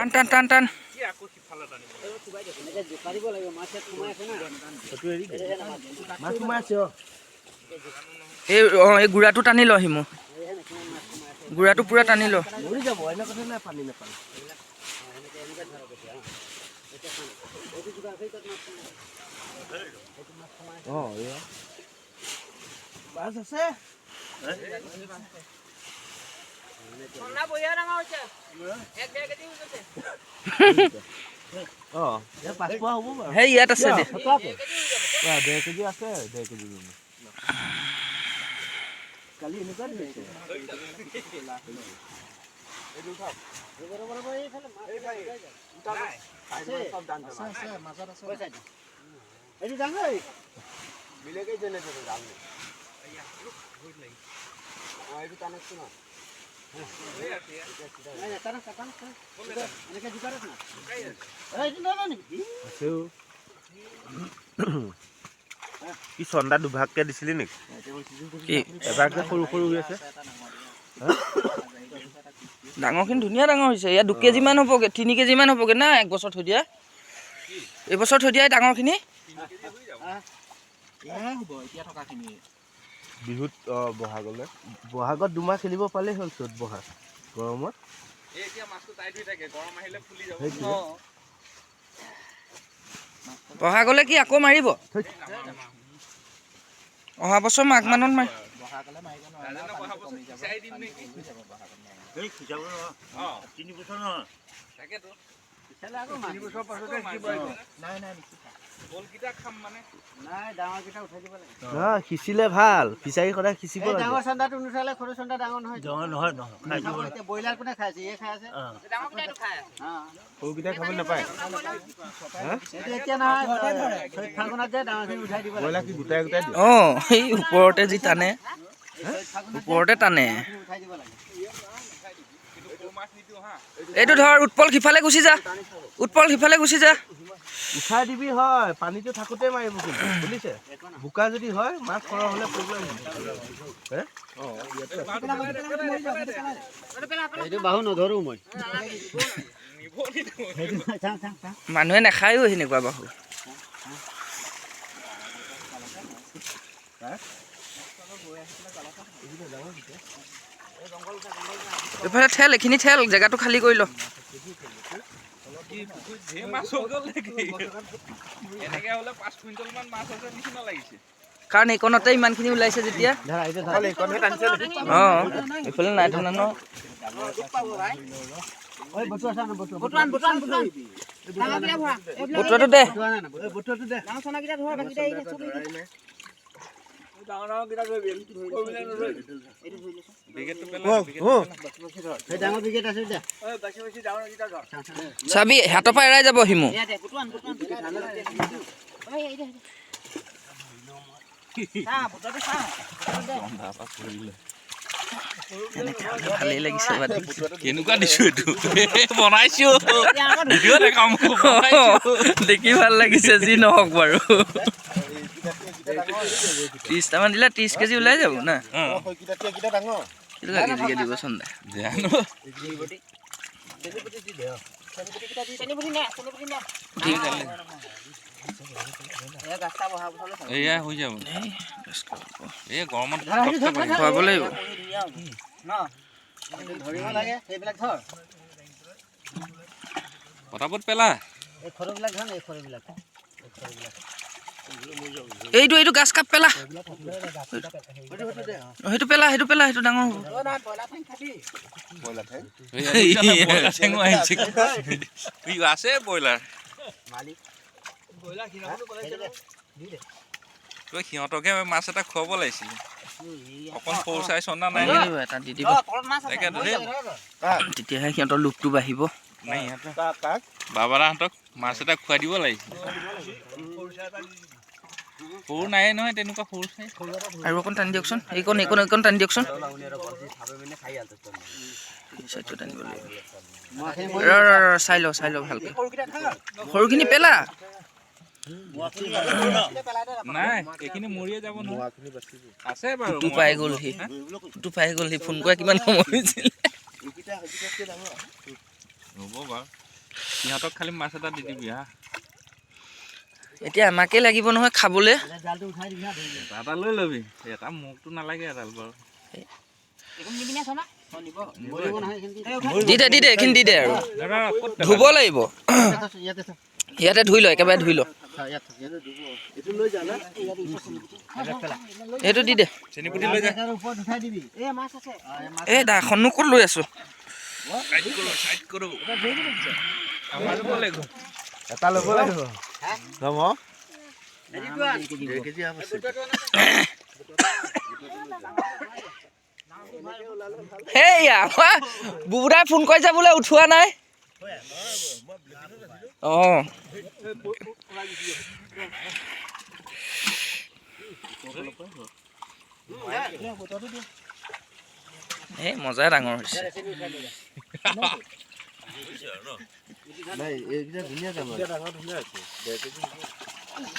টান টান টান টান। এনেকে জোকাৰিব লাগিব, মাছ ইয়াত সোমাই আছে না। মাছ সোমাই আছে অ। এই অঁ, এই গুড়াটো টানি ল হিমু, গুড়াটো পূৰা টানি ল। মৰি যাব, এনে কথা নাই, পানী নাপালে। এনেকে এনেকে ধৰক এতিয়া। এতিয়া টান। এইটো জোকাৰ, সেই তাত মাছ সোমাই আছে। এইটো মাছ সোমাই আছে। অ, এয়া মাছ আছে। চন্দা বঢ়িয়া ডাঙৰ হৈছে, 1-1.5 কেজি হৈ গৈছে। অ, ইয়াত 5 পোৱা হ'ব বাৰু। সেই ইয়াত আছে দে। সঁচাকে 1.5 কেজি আছে, 1.5 কেজি। কালি এনেকুৱা ধৰিছে। ৰ'ব ৰ'ব ৰ'ব, এইফালে মাছ আছে। পইচা দি। এইটো ডাঙৰ। এই। নাই, নাই, টানক, টানক, টানক। এনেকে জোকাৰক না। এই, এইটো নলয় নেকি? আছেও। কি চন্দা দুভাগকে দিছিলি নেকি? কি? এভাগ যে সৰু সৰু হৈ আছে। ডাঙৰখিনি ধুনীয়া ডাঙৰ হৈছে। ইয়াত 2 কেজিমান হ'বগৈ, 3 কেজিমান হ'বগৈ না এক বছৰ থৈ দিয়া, এইবছৰ থৈ দিয়া এই ডাঙৰখিনি। হ'ব এতিয়া থকাখিনি। বিহুত, অ, বহাগলৈ। বহাগত 2 মাহ খেলিব পালেই হ'ল, চ'ত বহাগ গৰমত। এতিয়া মাছটো টাইট হৈ থাকে, গৰম আহিলে ফুলি যাব। সেইটোৱে। বহাগলে কি আকৌ মাৰিব? অহা বছৰ মাঘ মানত মাৰি বহাগলে মাৰিব নোৱাৰে, পানীটো কমি যাব, দিম নেকি? অ, 3 বছৰ নহয়। তাকেতো। পিছালে আকৌ মাছ। নাই নাই, বলকেইটা খাম মানে। নাই, ডাঙৰকেইটা উঠাই দিব লাগে। নহয়, সিঁচিলে ভাল, ফিচাৰী সদায় সিঁচিব এই লাগে। ডাঙৰ চন্দাটো নুঠালে সৰু চন্দা ডাঙৰ নহয়। ডাঙৰ নহয় নহয়, খাই দিব। নাখাব এতিয়া, ব্ৰইলাৰ কোনে খাই আছে? ইয়ে খাই আছে। ডাঙৰকেইটাইতো খাই আছে। অ। সৰুকেইটাই খাব নাপায়। সেইটো এতিয়া নহয়, চৈত ফাগুনত যে ডাঙৰখিনি উঠাই দিব লাগে। ব্ৰইলাৰ কি গোটাই গোটাই দিয়ে? অঁ, সেই ওপৰতে যি টানে। চৈত ফাগুনত যে ওপৰতে টানে। ডাঙৰখিনি উঠাই দিব লাগে। এইটো ধৰ উৎপল, সিফালে গুচি যা। উৎপল, সিফালে গুচি যা। উঠাই দিবি হয়, পানীটো থাকোঁতে মাৰিব কিন্তু, বুজিছে? বোকা যদি হয়, মাছ সৰহ হ'লে প্ৰব্লেম হ'ব হে? এইটো বাহু নধৰো মই। চাওঁ চাওঁ চাওঁ। মানুহে নাখায়ো সেনেকুৱা বাহু। এইফালে ঠেল, এইখিনি ঠেল, জেগাটো খালী কৰি ল। কি পুখুৰীত ঢেৰ মাছ হৈ গ'ল নেকি? এনেকে হ'লে 5 কুইণ্টল মান মাছ আছে নিচিনা লাগিছে। কাৰণ এইকণতে ইমানখিনি ওলাইছে যেতিয়া। ধৰা, এইটো ধৰা। এইকণহে টানিছে নেকি? অঁ, এইফালে নাই টনা ন। ঐ বটুৱা চা না, বটুৱা। বটুৱান বটুৱান বটুৱান, ডাঙৰকেইটা ভৰা। বটুৱাটো দে। বটুৱা নাই না, বটুৱাটো দে। ডাঙৰ চনাকেইটা ধৰা, বাকীকেইটা এই চব এৰি দে। এইটো ধৰি লৈছো। বিগেটটো পেলা। সেই ডাঙৰ বিকেট আছে দে। চাবি, হাতৰ পৰা এৰাই যাব হিমু। ইয়াতে বটুৱান বটুৱান। ঐ, এই দে। চা, বটুৱাটো চা। এনেকে হ'লে ভালেই লাগিছে বাৰু। কেনেকুৱা দিছো এইটো বনাইছো, ভিডিঅ' দেখাম, বনাইছো। দেখি ভাল লাগিছে, যি নহওক বাৰু। 30টামান দিলে 30 কেজি ওলাই যাব না? ডাঙৰ। কেনেকুৱা কেজিকে দিব চন্দা? জানো। চেনি পুঠি নে, চেনি পুঠি নে। ঠিক আছে। এই গাছটা বহা বছৰলৈ চাব। এয়া হৈ যাব। এই গৰমত খুৱাব লাগিব। ধুনীয়া হ'ব ন, সেইটো ধৰিব লাগে, সেইবিলাক ধৰ। পটাপট পেলা। এই সৰুবিলাক ধৰ, এই সৰুবিলাক, এই সৰুবিলাক। এইটো গাছ কাপ পেলা। সেইটো পেলা, সেইটো পেলা, সেইটো ডাঙৰ হ'ব। ব্ৰইলাৰ ঠেং খাবি? ব্ৰইলাৰ ঠেং। ব্ৰইলাৰ ঠেঙো আহিছে। ই আছে ব্ৰইলাৰ। মালিক। তই সিহঁতকে মাছ এটা খুৱাব লাগিছিলে, অকণ সৰু চাই চন্দা নাই। দি দিব, এটা দি দিব। অ, তলত মাছ আছে। তাকেতো দেই। তেতিয়াহে সিহঁতৰ লোভটো বাঢ়িব। নাই, ইহঁতৰ কাক কাক? বাবাদাহঁতক মাছ এটা খুৱাই দিব লাগিছিলে। সৰু নাই নহয় তেনেকুৱা সৰু চাই। আৰু অকণ টানি দিয়কচোন, এইকণ এইকণ এইকণ টানি দিয়কচোন। চাইডটো টানিব লাগিব। ৰ ৰ ৰ, চাই ল, চাই ল ভালকে। সৰুখিনি পেলা। নাই, এইখিনি মৰিয়ে যাব নহয়। মোৱাখিনি বাচিব। আছে বাৰু। পুতু পাই গ'ল সি, পুতু পাই গ'ল সি। ফোন কৰা কিমান সময় হৈছিলে। এইকেইটা সেইকেইটাতকৈ ডাঙৰ। হ'ব বাৰু। সিহঁতক খালি মাছ এটা দি দিবি হা। এতিয়া আমাকে লাগিব নহয় খাবলৈ। জালটো উঠাই দিবি হা, ধৰি লৈ। এটা এটা লৈ ল'বি, এটা মোকতো নালাগে এডাল বাৰু। এইখন নিবি নে চনা? মৰিব নহয় এইখিনি। দি দে, দি দে, এইখিনি দি দে আৰু। দাদা, ক'ত ধুব লাগিব। ইয়াতে থ, ইয়াতে থ। ইয়াতে ধুই ল, একেবাৰে ধুই ল। ইয়াত থ, ইয়াতে ধুব। এইটো লৈ যা না। এইটো দি দে। চেনিপুটি লৈ যা। তাৰ ওপৰত উঠাই দিবি। এ মাছ আছে। এই দাখননো ক'ত লৈ আছো? চাইড কৰোঁ, চাইড কৰোঁ। আমাৰো লাগিব। এটা ল'ব লাগিব। ল'ম। 1.5 কেজি আছে। সেইয়া আমাৰ বুবুদাই ফোন কৰিছে বোলে, উঠোৱা নাই। অঁ, এই মজা ডাঙৰ হৈছে। নাই, এইকেইটা ধুনীয়া ডাঙৰ। ডাঙৰ ধুনীয়া আছে, 1.5 কেজি হ'ব।